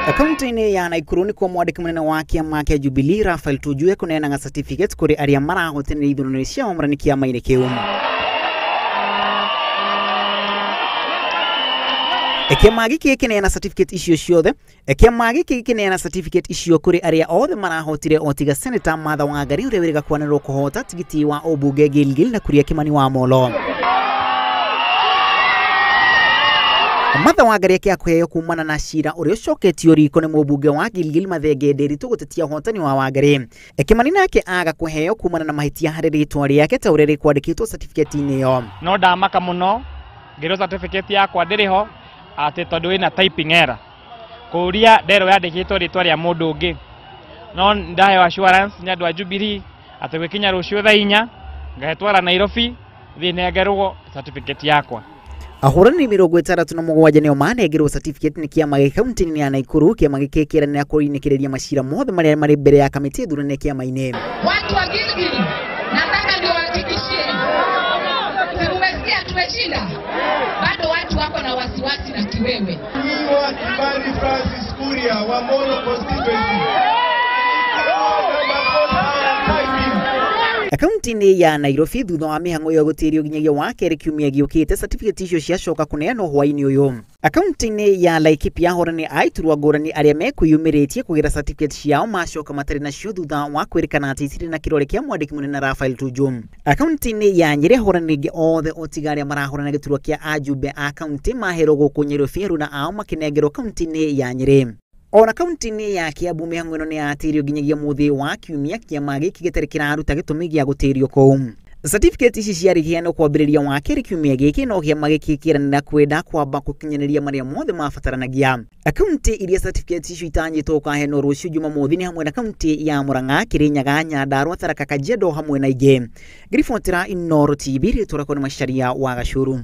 Kaunti-inĩ ya Nakuru nĩkuo mwandĩki mũnene wa kĩama kĩa Jubilee Raphael Tuju ekũneanaga certificates kũrĩ arĩa marahotanĩra ithurano cia wamũrani kĩama-inĩ kĩu. Kĩama gĩkĩ gĩkĩneana certificate icio ciothe. Kĩama gĩkĩ gĩkĩneana certificate icio kũrĩ arĩa othe marahotire o tiga Senator Martha Wangari ũrĩa wĩrĩga kwanĩrĩrwo kũhota tigiti wa ũmbunge Gilgil na Kuria Kimani wa Molo. Martha Wangari akĩaga kũheo kumana na cira ũrĩa ũcoketio riko nĩ mũmbunge wa Gilgil Mathenge Nderitu gũtetia ũhotani wa Wangari. Kimani nake aga kũheo kumana na mahĩtia harĩ rĩtwa rĩake ta ũrĩa rĩkwandĩkĩtwo certificate-inĩ ĩyo. No ndamaka mũno ngĩrwo certificate yakwa ndĩrĩ ho atĩ tondũ ĩna typing error. Kũria nderwo yandĩkĩtwo rĩtwa rĩa mũndũ ũngĩ. No ndaheo assurance nĩ andũ a Jubilee atĩ gwĩkinya rũciũ thaa 4 ngahetwara Nairobi thiĩ nengerwo certificate yakwa. Ahũrani 67 nĩo manengerwo certificate nĩ kĩama gĩ kaunti-inĩ ya Nakuru. Kĩama gĩkĩ kĩeranĩra kũinĩkĩrĩria macira mothe marĩa marĩ mbere ya kamĩtĩ ĩthurane kĩama-inĩ. Watu wa Gilgil, nataka niwahakikishie, si mmesikia tumeshinda? Bado watu wako na wasiwasi na kiwewe. Mheshimiwa Kibali Francis Kuria wa Molo constituency. Kaunti-inĩ ya Nairobi thutha wa mĩhang'o ĩyo gũtĩrio nginyagia wa kerĩ kiumia gĩũkĩte, certificate icio ciacoka kũneanwo hwaĩ-inĩ ũyũ. Kaunti-inĩ ya Laikipia ahũrani a iturwa ngũrani arĩa mekwĩyumĩrĩtie kũgĩra certificate ciao macoka matarĩ nacio thutha wa kwĩrĩkana atĩ itirĩ na kĩrore kĩa mwandĩki mũnene Raphael Tuju. Kaunti-inĩ ya Nyĩrĩ ahũrani rĩngĩ othe o tiga arĩa marahũrana gĩturwa kĩa ajumbe a kaunti maherwo gũkũ Nyĩrĩ Haruna ao makĩnengerwo kaunti-inĩ ya Nyĩrĩ. Ona kaunti-inĩ ya Kiambu mĩhang'o ĩno nĩ yatĩirio nginyagia mũthĩ wa kiumia, kĩama gĩkĩ gĩtarĩ kĩraruta gĩtũmi gĩa gũtĩrio kũu. Certificate ici ciarĩ iheanwo kwambĩrĩria wa kerĩ kiumia gĩkĩ, no kĩama gĩkĩ kĩeranĩra kwenda kwamba gũkinyanĩria marĩa mothe mabataranagia. Kaunti iria certificate icio itanyĩtwo gũkaheanwo rũciũ Jumamothi nĩ hamwe na kaunti ya Murang'a, Kirinyaga, Nyandarua, Tharaka, Kajiado hamwe na ingĩ. Ngĩribotera Inooro TV, rĩtwa rĩakwa nĩ Macharia wa Gacuru.